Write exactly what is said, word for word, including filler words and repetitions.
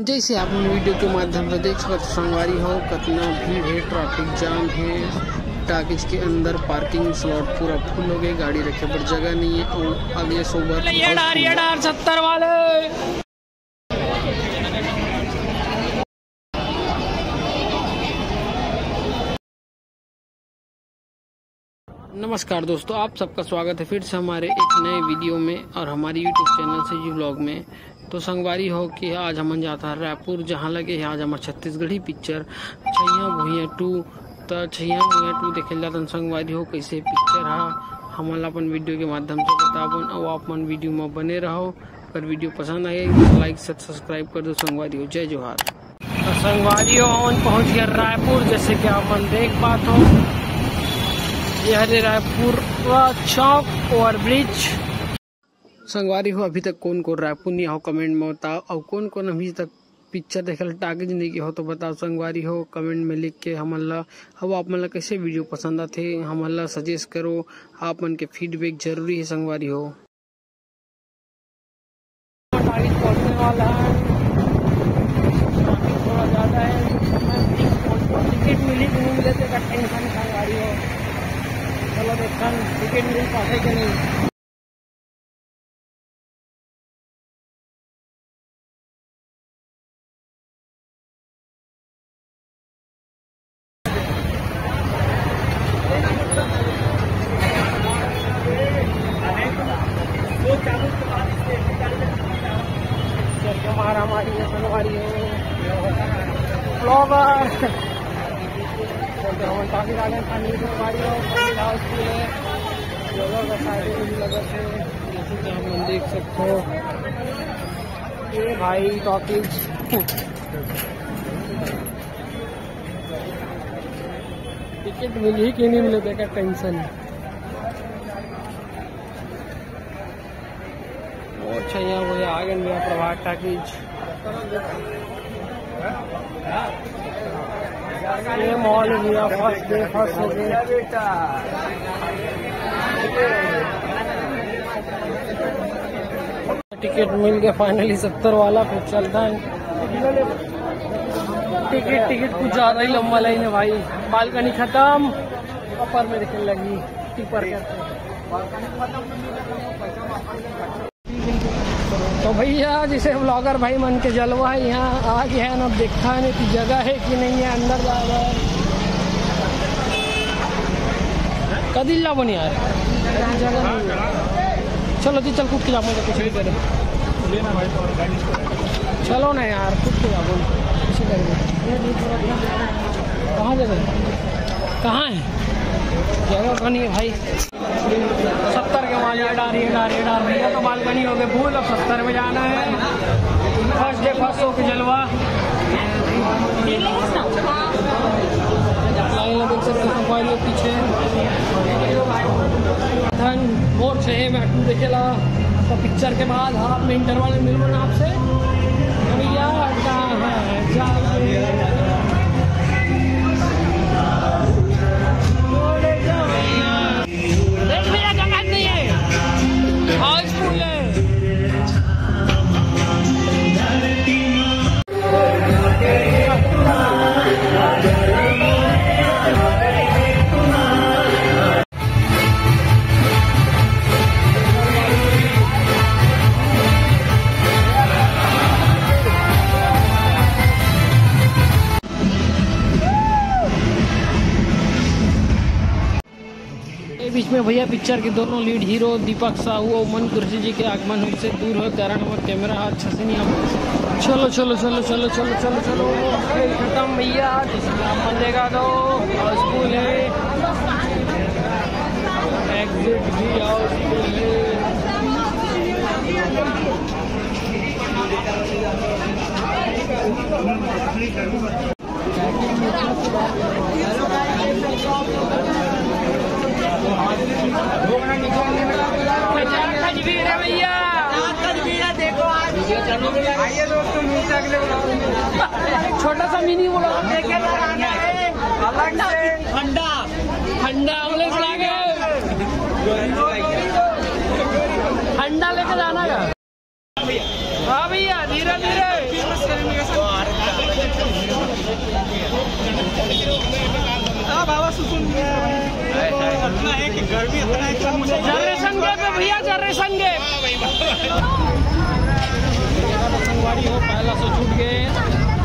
जैसे आप मन वीडियो के माध्यम से देख सकत हो संगवारी हो, कितना भीड़ है, ट्रैफिक जाम है, टाकीज के अंदर पार्किंग स्लॉट पूरा फुल हो गए, गाड़ी रखे बर जगह नहीं है और अगले सोमवार ये डार, ये डार सत्तर वाले। नमस्कार दोस्तों, आप सबका स्वागत है फिर से हमारे एक नए वीडियो में और हमारे YouTube चैनल से जी व्लॉग में। तो संगवारी हो कि आज हमन जाता है रायपुर, जहाँ लगे है आज हमार छत्तीसगढ़ी पिक्चर छैया भुइयां टू। त छैया भुइयां टू देखे ला तन संगवारी हो, कैसे पिक्चर हा, हमन ला अपन वीडियो के माध्यम से बताबन और आप मन वीडियो में बने रहो। अगर वीडियो पसंद आए तो लाइक से सब्सक्राइब कर दो संगवारी हो। जय जोहार। तो संगवारी हो, हमन पहुंच गए रायपुर, जैसे कि आप मन देख पात हो, ये हरे रायपुर चौक ओवर ब्रिज। संगवारी हो, अभी तक कौन कौन रायपुर नहीं आओ कमेंट में बताओ, और कौन कौन अभी तक पिक्चर देखे ला टाकीज नहीं गए हो तो बताओ संगवारी हो, कमेंट में लिख के हमन ला, अब आप मन ला कैसे वीडियो पसंद आथे हमन ला सजेस्ट करो, आप मन के फीडबैक जरूरी है संगवारी हो। टाकीज पहुंचने वाला है, ट्रैफिक थोड़ा ज़्यादा है, टिकट मिली कि नहीं मिले तेकर टेंशन संगवारी हो। चलो देखन टिकट मिल पाथे कि नहीं। मारा मारी है, मारा मारी है। ब्लॉगर। तो हम काफी गाने खाने की मारी हो, काफी लाउड की है। ब्लॉगर का साइड में भी लगा है। जैसे कि आप लोग देख सकते हो, ये भाई टॉकीज टिकट मिली कि नहीं मिले, तेकर टेंशन। और अच्छा, यहाँ वो आ गए भैया प्रभात टाकीज। ये मॉल भैया, first day first show. Ticket मिल गया फाइनली सत्तर वाला, फिर चलता है। टिकट, टिकट कुछ ज्यादा ही लंबा लाइन है भाई। बालकनी खत्म, ऊपर में दिखने लगी टीपर करके। तो भैया, जैसे ब्लॉगर भाई मन के जलवा है, यहाँ आ गया है ना, देखा है नहीं कि जगह है कि नहीं है, अंदर जा रहा है। कदिल्ला बन यार, जगह नहीं है। चलो जी, चल कूद के जाओ, मुझे कुछ नहीं करे। चलो ना यार, कूद के जाओ, किसी करेंगे। कहाँ जगह है? कहाँ है? जगह तो नहीं है भाई। सत्तर के वहाँ ये डाल रही है, डाल रही है, डाल रही है, तो बालकनी हो गई फुल। अब सत्तर में जाना है, फर्स्ट डे फर्स्ट शो के जलवा। लाइन देख सकते हो, संगवारी हो पीछे। धन मोर छहे में टू देखेला, तो पिक्चर के बाद हाफ में इंटरवल में मिलबो ना आपसे। भैया, कहाँ जाओगे? देख भैया, जगह नहीं है, हाउसफुल है। ये बीच में भैया पिक्चर के दोनों लीड हीरो दीपक साहू और मन कुरैशी जी के आगमन से दूर हो कारण हमर कैमरा ह अच्छा से नहीं आ। चलो, चलो, चलो, चलो, चलो, चलो, चलो। खेल खत्म भैया, जैसे कि आप मन देखा तो हाउसफुल है। एग्जिट भी हाउसफुल है। छोटा सा मिनी व्लॉग देखे, अलग से ठंडा, ठंडा, ठंडा। डंडा लेके जाना है। हाँ भैया, धीरे धीरे। हाँ बाबा, सुकून मिल रहा है। इतना है कि गर्मी इतना है कि मुझे जनरेशन गैप है भैया, जनरेशन गैप। संगवारी हो, पहला सौ छूट गए।